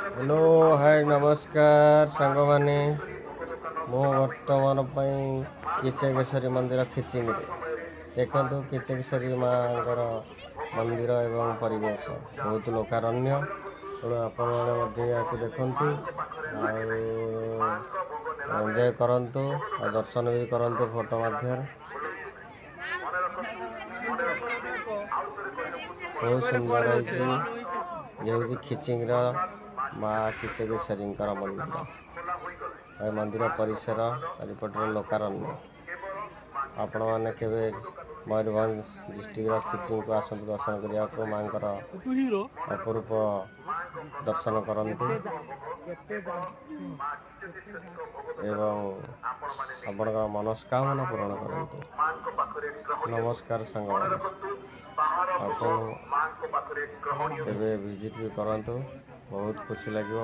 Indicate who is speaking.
Speaker 1: Hello, ହାଏ, ନମସ୍କାର ସାଙ୍ଗମାନେ। ମୁଁ ବର୍ତ୍ତମାନ ପାଇଁ କିଚକେଶ୍ୱରୀ ମନ୍ଦିର ଖିଚିଙ୍ଗରେ। ଦେଖନ୍ତୁ, କିଚକେଶ୍ୱରୀ ମାଙ୍କର ମନ୍ଦିର ଏବଂ ପରିବେଶ ବହୁତ ଲୋକାରଣ୍ୟ। ତେଣୁ ଆପଣମାନେ ମଧ୍ୟ ଏହାକୁ ଦେଖନ୍ତୁ ଆଉ ଏନ୍ଜୟ କରନ୍ତୁ ଆଉ ଦର୍ଶନ ବି କରନ୍ତୁ ଫଟୋ ମାଧ୍ୟମରେ। ବହୁତ ସୁନ୍ଦର ହେଇଛି। ଇଏ ହେଉଛି ଖିଚିଙ୍ଗର ମା କିଚକେଶ୍ୱରୀଙ୍କର ମନ୍ଦିର। ଏ ମନ୍ଦିର ପରିସର ଚାରିପଟରେ ଲୋକାରଣ୍ୟ। ଆପଣମାନେ କେବେ ମୟୂରଭଞ୍ଜ ଡିଷ୍ଟ୍ରିକ୍ଟର ଖିଚିଙ୍ଗକୁ ଆସନ୍ତୁ ଦର୍ଶନ କରିବାକୁ, ମାଙ୍କର ଅପରୂପ ଦର୍ଶନ କରନ୍ତୁ ଏବଂ ଆପଣଙ୍କର ମନସ୍କାମନା ପୂରଣ କରନ୍ତୁ। ନମସ୍କାର ସାଙ୍ଗମାନେ, ଆପଣ କେବେ ଭିଜିଟ୍ ବି କରନ୍ତୁ, ବହୁତ ଖୁସି ଲାଗିବ।